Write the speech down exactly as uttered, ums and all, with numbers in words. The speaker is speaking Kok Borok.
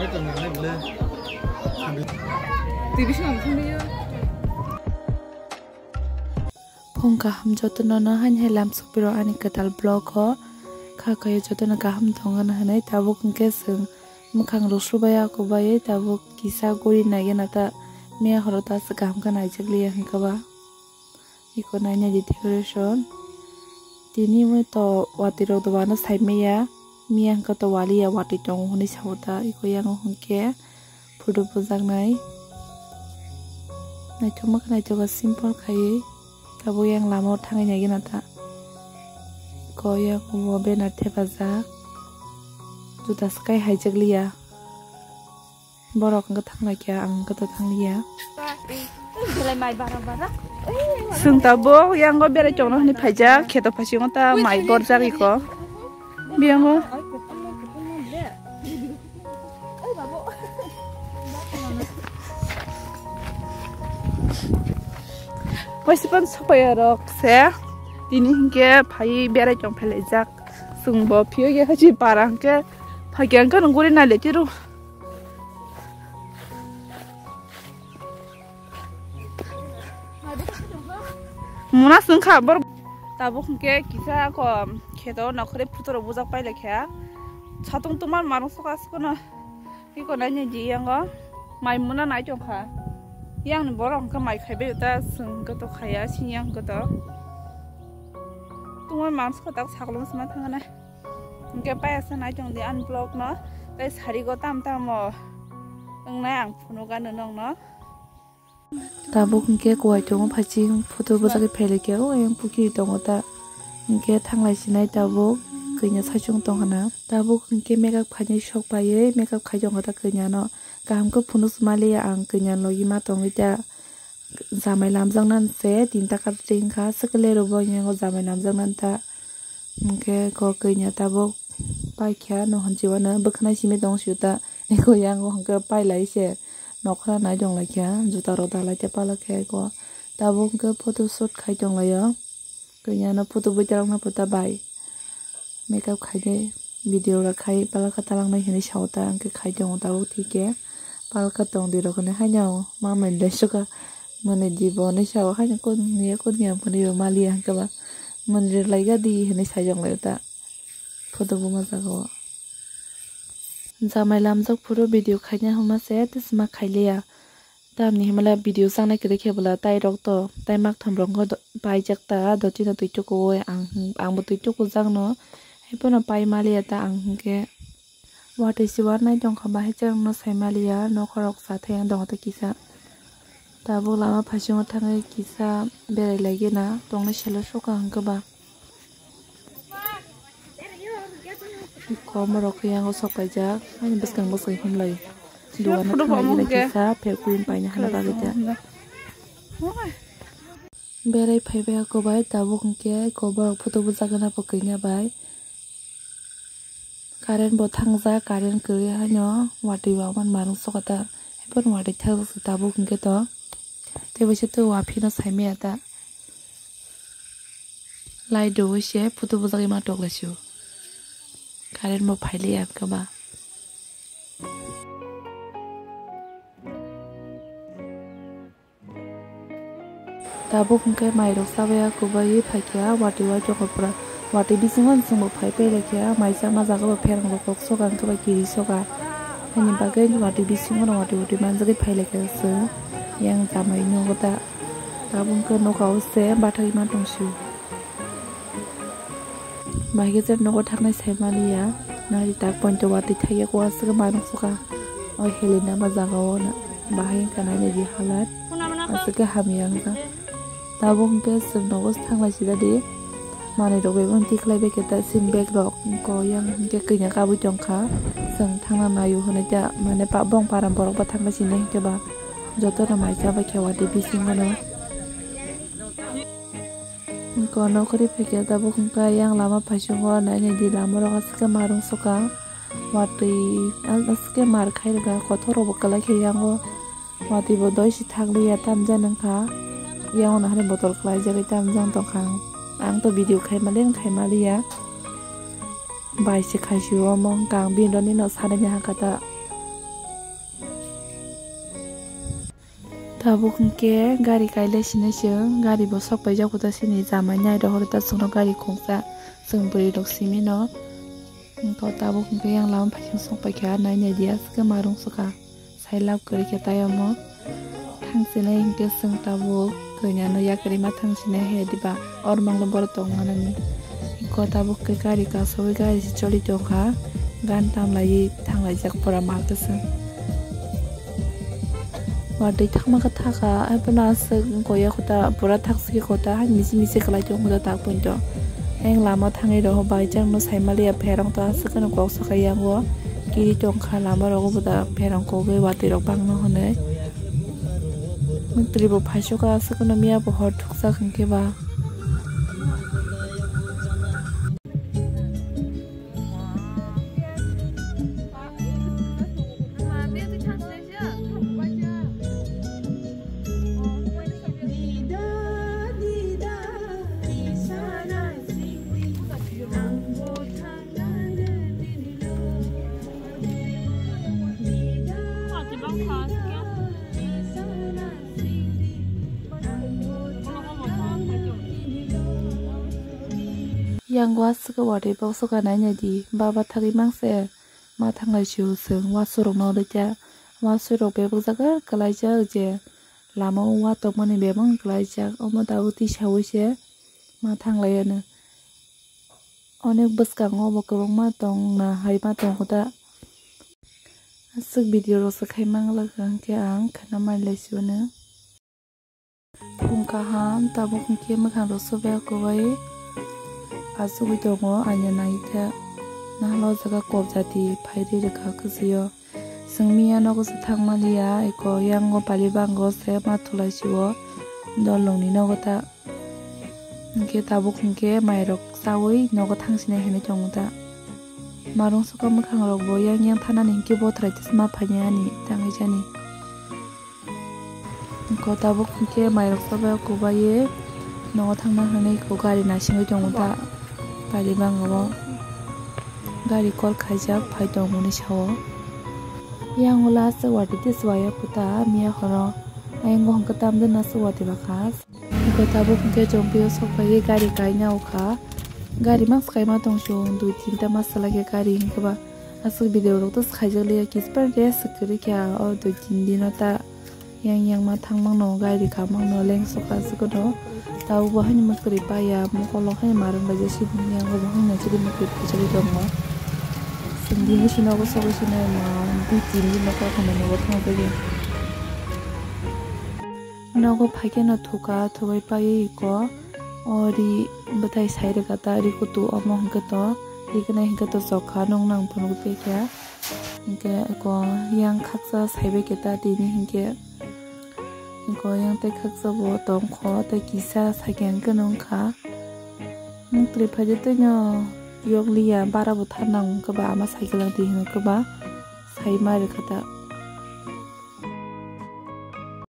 Phung kaham jotono no haini hai lam sokpiro ani kwtal vlog o. Kha khaio jotono kaham tongo hinwi tabuk hwnkhe chwng mwkhang rok subaiya kubaiwi tabuk kisa guri naigena ta miya horo ta aswk kaham khe naijak liya hwnkhe ba. Iko naina di decoration. Tini mo to watwi rok doano sai maya. Miya hwnkhe to waliya watwi tongo hwnwi sao ta. Iko yango hwnkhe photo bujaknai. Naithokma khe naithok simple khaiwi. Tabuk yang lama o thangwi naigena ta. Ko yang o banner thepajak. Juta swkai haijak liya. Borok hwnkhe thanglaikha, ang hwnkhe to thangliya. Belai mai bara bara. Chwng tabuk yango berai tongna hwnwi phaijak, kheto phasingo ta mai borjak iko. Biyango. Waisipang sopaya rok se. Tini hwnkhe phai berai tong phelaijak. Chwng bo phiyo ya hachi para hwnkhe phaikya hwnkhe nung guri nai le tiru. Muna swngkha bor. Tabuk hwnkhe kisa ko kheto nokhorwi photo rok bujak pailai kha. Satung tungma manung soka sokono. Iko naini di yango mai muna nai tongkha. Yang ni borok hwnkhe mai khaibai ta chwng hwnkhe to khaya sini yang hwnkhe to. Tungma manung soka tak sakolom sima thangana. Hwnkhe payasa naitong di ani vlog no, tei sarigo tam tamo wngnai ang phunukgano nokno. Tabuk hwnkhe kuwai tongo, phachi photo bwsakhe phelaikhe o ayang pukiri tongo ta. Hwnkhe thanglai sinai tabuk kanya saichung tongkhana. Tabuk hwnkhe makeup khainai sok paiwi makeup khai tongkha ta kanya no. Kaham khe phunuk swmaliya ang kanya logi ma tongwi ta. Jamai lamjaknani se tinta kar ringkha, swkle rwbo hinwi o jamai lamjaknani ta. Hwnkhe ko kanya tabuk paikha, no hwnchiwano bwkhwnai simi tong sio ta. Eko yango hwnkhe pailai se nokhra nai tonglaikha, juta rok dalai ta palakha eko. Tabuk hwnkhe photo shoot khai tonglaio. Kanya no photo bui talangna pota bai. Makeup khaide video rok khai palaka talangnai hinwi sao ta, hwnkhe khai tongo tabuk thike. Palaka tong di rok hinwi haino ma manwi lai suka, manwi di bo hinwi sao, haino koni ya koni ya manwi bo maliya hwnkhe ba manwi rwlai ga di hinwi sai jong lai ta photo buma jaga o. Jamai lamjak phuru video khaina hwnma se tei sima khailiya. Tamni hwnmale video changnai kwrwi khe bwla tai rok to tai maktham rok wngkha do-, paijak ta dotino twi tukuwi ang, angbo twi tukujakno. Haiphano pai maliya ta ang hwnkhe watwi se warnai tongkha bahai chwngno sai maliya nokhorok chathai ang tongkha ta kisa. Tabuk lama phaisingno thangwi kisa berai laigena tongnai selo sokha hwnkhe ba. Kom rok khe yango sok paijak, ani bwskang bwskang himlai. Dugan photo thangwi bo gila kisa phe queen paina hana bagwi ta. Berai phaibai ako bai tabuk hwnkhe ko borok photo bujagana bo kanya bai. Current bo thangjak, current kwrwi haino watwi wangmani manung sokha ta. Haiphano watwi thakjak se tabuk hwnkhe to. Tei bai se tei waphino saimaya ta. Light rwui se photo bujagwi ma tok lai sio. Current bo phailiya hwnkhe ba. Tabuk hwnkhe mairok chabaiya kubaiwi phaikha watwi waithok pura. Watwi bisingo chwngbo phai pailaikha, mai chama jaga bo pherang rok kok soka hwnkhe ba kiri soka. Haini bagwi watwi bisingo no watwi watwi manjagwi phailaikha chwng. Yang jamai nogo ta. Tabuk hwnkhe noka o se bathagwi ma tongsio. Bahai khe je nogo thaknai sai maliya, nari tak pointo watwi thaiya kok aswk manuk suka. O Helena ba jaga o na bahai wngkha nai nai di halat. Aswk khe hamya wngkha. Tabuk hwnkhe chwng nogo thanglai sida di. Manwi rok bai bo tikhlai bai khe ta sin bag rok ko yang hwnkhe kanya kabui tongkha. Chwng thangna naio hwnwi ta mane pa bong para borok ba thangna sinai hwnkhe ba jotono mai cha bai khe watwi bisingo no. Kono kwrwi phaikhe tabuk hwnkha yang lama phaisungo nainai di lama rok aswk khe marung suka watwi aswk khe mar khai rwkha kothok rok bo kwlai khe yango watwi bo doi si thakliya tamjani wngkha yango no hani botol kwlai jagwi tamjani tongkha ang to video khai mali khai maliya bai se khai si omo wngkha ang bini roni no sanani hakha ta. Tabuk hwnkhe gari kailai sini chwng, gari bo sok paijak kota sini jamai nai rohor ta chwngno gari khungsa chwng bwrwi rok simi no. Hwnkhe tabuk hwnkhe yang lama phaising sok paikha nai nai di aswk ma rung sukha. Sailab kwrwi khe tai omo. Thangsinai hinkhe chwng tabuk kanya no yakarima thangsinai he diba, or mangno borok tong manani. Ko tabuk khe gari kasawi gari se choli tongkha, gan tamlaiwi thanglaijak pura ma kwchwng. Watwi thangma khe thakha, ai phano aswk wngkha ya kota, pura thaksiki kota, hai misi misi kwlai tong kota tak poito. Ayang lama thangwi rokho bai chang no saimaliya pherang to aswk no kok sakai yango. Kiri tongkha lama rogo bo da pherang kogwi watwi rok bangno hwnwi. Mwtwi bo phaisoka aswk no miya bo hor thukjak hinkhe ba. Yang wa swkang watwi boksoka naina di, baba thagwi mangse ma thanglai sio chwng wasurok no rwkya. Wasurok bebak jaga kwlaijak je lama o wa tongmani bebak kwlaijak, omo tabuk tisaui se ma thanglai anw. Onek bwskango bo kwbangma tongna hai ma tongo da. Aswk video rok se khai manglak hwnkhe ang khwna manlai sio no. Phung kaham tabuk hwnkhe mwkhang rok sobai kubui achugui tongo aina naikhe. Nahalo jaga kok jati phairwi rwkha kwchwio. Chwng miya nogo se thangmaliya eko yango pali bango se ma thulai sio dolongni nogo ta. Hwnkhe tabuk hwnkhe mairok chaui nogo thangsinai hinwi tongo ta. Marung sokha mwkhang rokbo yang yang thanani hinkhe bothrai tei ma phainai ani tangwi jani. Ko tabuk hwnkhe mairok chabai kubaiwi nogo thangna hwnwi ko gari naisingwi tongo ta. Pali bangao gari call khaijak phai tongmani sao. Yang o last watwi tei chuwaya kuta miya horo. Ayang o hwnkhe tamjani aswk watwi bakha. Hwnkhe tabuk hwnkhe Chompio sokphaiwi gari kaina ukha. Gari mas kaima tong chwng dui tinta mas salai khe gari hwnkhe ba aswk video rok to khaijak liya kisper rest kwrwi kha o dui tin dino ta. Yang yang ma thang mangno, gari kha mangno, leng sokha aswk no. Tabuk bo haino mwkhwrwi paiya, mokolo haino ma rwnglaijak, siboni yango bo haino chwrwi mwkhwrwi phaijagwi tongo. Chwng bini sino obo sogwi sino ma dui tin din no kok hamani bo thangjagwi. Nogo phaikhe no thuka, thubai paiwi iko o ri bwthai sai rwkha ta, ri kutu omo hwnkhe to, ri gwnai hwnkhe to chokha, nung nang phunuk tongkha. Hwnkhe eko yang khaksa saibai khe ta tini hwnkhe eko yang tei khaksa bo tongkho tei kisa sakya hwnkhe nungkha. Mwkhwrwi phaidi twino yok liya bara bo tharnang hwnkhe ba ama cycle ang twi hwnkhe ba sai ma rwkha ta.